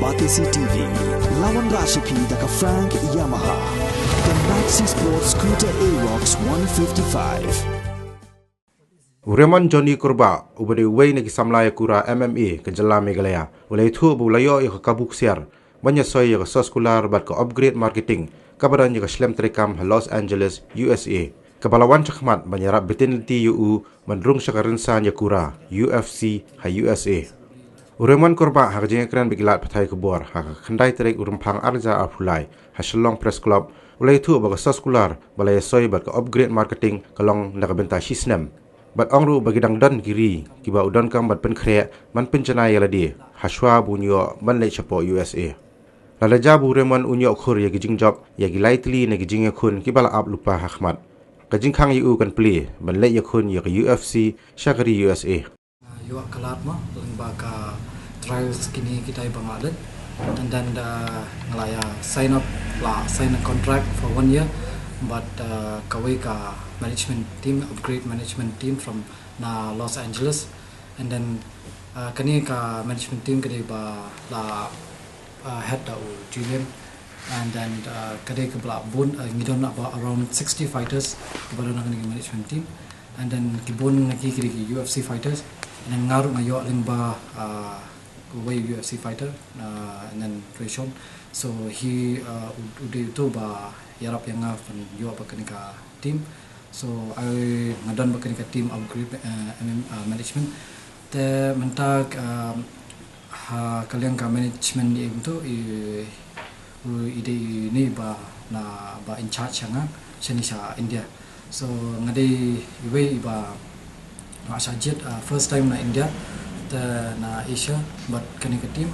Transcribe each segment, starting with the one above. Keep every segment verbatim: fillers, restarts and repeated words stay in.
Batesi T V, lawan Rashipi da ka Frank Yamaha. The Maxi Sports Scooter Aerox one fifty-five. U Raymond Johnny Kurbah, uba dei uwei na ki samla ïakura M M A ka jylla Meghalaya, u la ïathuh ba u la ïoh ïa ka kabu ksiar ban ïasoi ïa ka soskular bad ka Upgrade Marketing kaba don ïa ka shlem treikam ha Los Angeles, U S A, kaba la wan shakhmat ban ïarap beit lynti ïa u ban rung sha ka rynsan ïakura U F C ha U S A. U Raymond Kurbah, ha ka jingïakren bad ki lad pathai khubor ha ka khyndai tarik u Rymphang arhajar arphew lai ha Shillong Press Club, u la ïathuh ba ka soskular ba la ïasoi bad ka Upgrade Marketing ka long na ka bynta shisnem. Bad ong ruh ba ki dang don ki ri kiba u donkam ban pynkhreh ban pynjanai ïa lade ha shuwa ba un ïoh ban leit shapoh U S A. Lada jia ba u Raymond un ïoh khur ïa ki jingjop ïa ki lai tylli na ki jingïakhun kiba la ap lypa ha khmat, ka jingkhang ïa u kan plie ban leit ïakhun ïa ka U F C sha ka ri U S A. Ïoh ka lad mo lyngba ka trials kine kitai ba nga leit, and then da nga la ïa sign up, la sign a contract for one year. But uh, kawei ka management team, Upgrade Management Team from na Los Angeles, and then uh, kane ka management team ka dei ba la uh, head da u Julian, and then uh, ka dei kaba la bun, uh, ngi don about around sixty fighters kiba don ha kane ka management team, and then ki bun na ki ki dei ki U F C fighters, and then nga ruh nga ïoh lyngba uh, uwei U F C fighter, uh, and then Rayshon. So hi uh, u dei uto ba ïarap ïa nga ban ïoh bad kane ka team. So ai nga don bad kane ka team Upgrade uh, M M, uh, management. Te mynta uh, ha ka liang ka management ïa uto i u i dei i ni ba na ba in charge sha nga shane sha India. So nga dei iwei i ba nga shah jied uh, first time na India te na Asia bad kane ka team,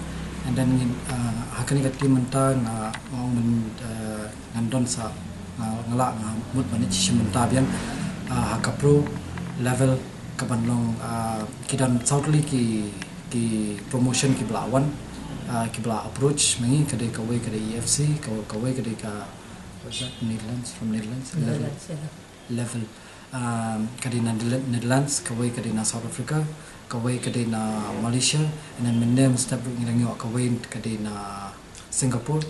and then uh, ha kane ka team mynta nga ong men uh, ngan don sa nga nga la nga mut ban ïa shi mynta biang uh, ha ka pro level ka ban long uh, ki don saw tylli ki ki promotion ki ba la wan uh, ki ba la approach ma ngi, ka dei kawei ka dei E F C, kawei ka dei ka what's that, Netherlands, from Netherlands, Level. Level. Um, ka dei na Netherlands, kawei ka dei na South Africa, kawei ka dei na Malaysia, and then mynne mynstep ruh ngi dang ïoh kawei ka dei na Singapore.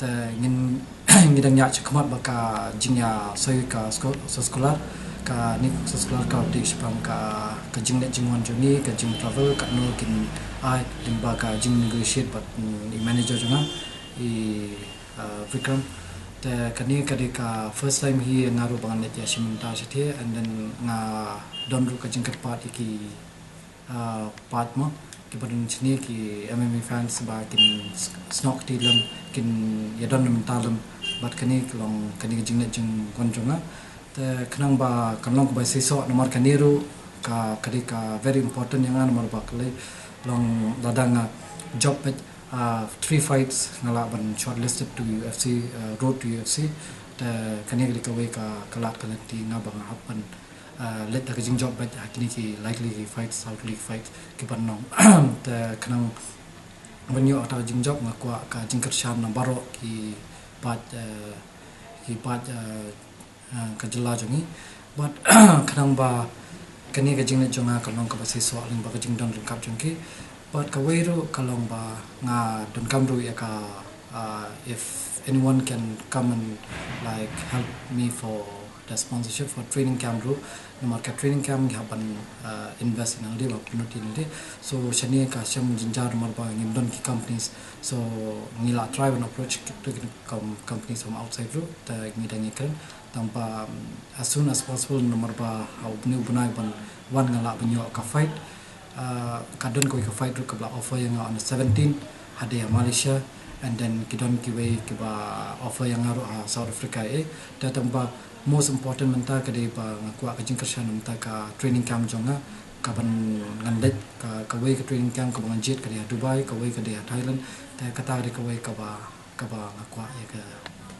Te ngin ngi dang ïa shakhmat bad ka jingïasoi ka soskular, ka ni soskular ka dei shaphang ka ka jingleit jingwan jong ngi, ka jingtravel, katno kin ai lyngba ka jingnegotiate bad i manager jong nga i uh, Vikram. Te kane ka dei ka first time hi nga ruh ba ngan leit ïa shi mynta shathie, and then nga don ruh ka jingkyrpad ïa ki uh, pat mo ki ba don shane ki M M A fans ba kin snoh kti lem, kin ïa don mynta lem bad kane ka long kane ka jingleit jingwan jong nga. Te khnang ba kan long kaba seisoh namar kane ruh ka ka dei ka very important ïa nga namar ba ka long lada nga job bad uh, three fights nga la ban shortlisted to U F C, uh, road to U F C. Te kane ka dei kawei ka ka lad ka lynti nga ba nga hap ban uh, leit da ka jingjob bad ha kine ki likely ki fights, likely ki fights ki ban long. Te khnang ban ïoh ta ka jingjop nga kwah ka jingkyrshan na baroh ki pat uh, ki pat uh, uh, ka jylla jong ngi. But khnang ba kane ka jingleit jong nga ka long kaba seisoh lyngba ka jingdon ryngkat jong ki. But kawei ruh ka long ba nga donkam ruh ïa ka uh, if anyone can come and like help me for the sponsorship for training camp ruh, namar ka training camp ngi hap ban uh, invest ïa nalde ba pynlut ïa nalde. So shane ka shem jynjar namar ba ngim don ki companies. So ngi la try ban approach to ki companies from outside ruh, te ngi dang ïakren. Tang ba um, as soon as possible namar ba ha u bnai u bnai ban wan nga lah ban ïoh ka fight. Uh, ka don kawei ka fight ruh kaba la offer ïa nga on the seventeen hadien ha Malaysia, and then ki don kiwei kiba offer ïa nga ruh ha South Africa eh. Te tang ba most important mynta ka dei ba nga kwah ka jingkyrshan mynta ka training camp jong nga ka ban ngan leit, ka kawei ka training camp kaba ngan jied ka dei ha Dubai, kawei ka dei ha Thailand. Te kata ka dei kawei kaba kaba nga kwah ïa ka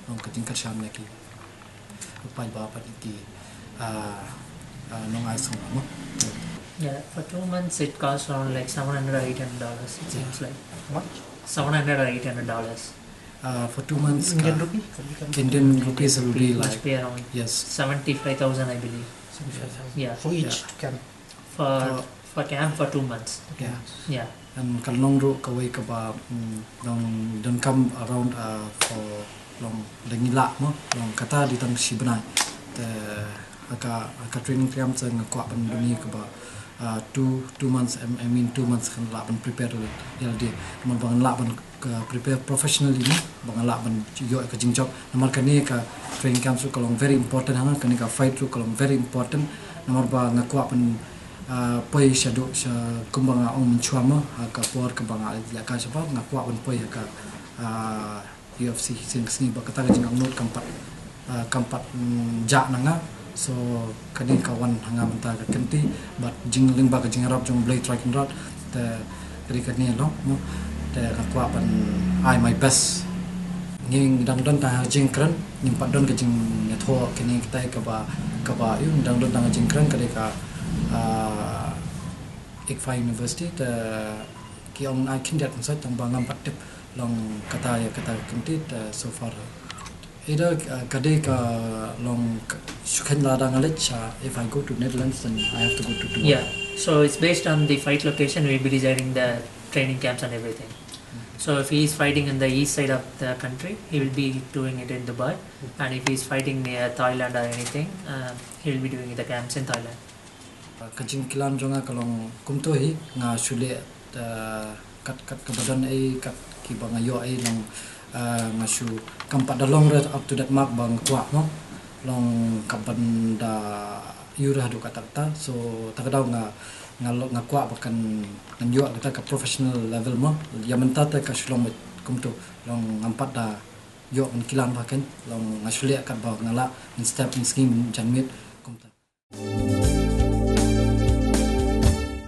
long ka jingkyrshan na ki paidbah bad ki uh, uh, nongai sngewbha mo. Yeah, for two months it costs around like seven hundred, eight hundred dollars. It seems like. What? Seven hundred or eight hundred dollars. Uh, for two months, Indian uh, rupee? Indian rupees will be like, must be around, yes, seventy-five thousand, I believe. Seventy-five thousand. Yeah. For each, yeah, camp? For, for, for camp for two months. Yeah. Yeah. Kan kan long ruh kawei kaba, mm, dang donkam around, uh, for long dang ila mo, long kata dei tang shi bnai. Te ha ka, ha ka training camp sa nga kwah ban duni kaba, uh, two, two months, I, I mean two months kan lah ban prepare ïa lade. Namar ba ngan lah ban ka prepare professionally mo, ba ngan lah ban ïoh ka jingjop. Namar kane ka training camp ruh ka long very important ha nga, kane ka fight ruh ka long very important. Namar ba nga kwah ban, ah, poi shaduh sha kumba nga ong mynshuwa mo, ha ka por kaba nga ïa ka shabar, nga kwah ban poi ha ka, ah, U F C shisien ka sngi, ba kata ka jingangnud kam pat, ah, kam pat, mm, jah na nga. So kane ka wan ha nga mynta ka kynti, bad jinglyngba ka jingïarap jong U Blei Trai Kynrad, te ka dei kane long mo. Te nga kwah ban ai my best. Ngi dang don tang ha jingkren, ngim pat don ka jingïathoh kane katai kaba, kaba ïoh, ngi dang don tang ha jingkren ka dei ka, ah, ICFAI University, te ki ong ai khyndiat, ngi sa tang ba ngam pat tip long kata ïa kata ka kynti, te so far. Ida, uh, ka dei ka long k-, shu khein lada nga leit sha, if I go to Netherlands, then I have to go to Dubai. Yeah. So it's based on the fight location. We'll be deciding the training camps and everything. So if he is fighting in the east side of the country, he will be doing it in Dubai. And if he is fighting near Thailand or anything, um, he will be doing the camps in Thailand. Ka jingkyllan jong nga ka long kumto hi, nga shu leh, uh, kat, kat kaba don ei, kat kiba nga ïoh ei, long, uh, nga shu kam pat da long re up to that mark ba nga kwah mo. Long kaba da ïoh re haduh katta katta. So ta ka daw nga, nga lo-, nga kwah ba kan, ngan ïoh kata ka professional level mo. Ïa mynta te ka shu long kumto, long ngam pat da ïoh ban kyllan ba kan, long nga shu leh kat ba nga lah, mynstep mynsngi mynjanmiet kumta.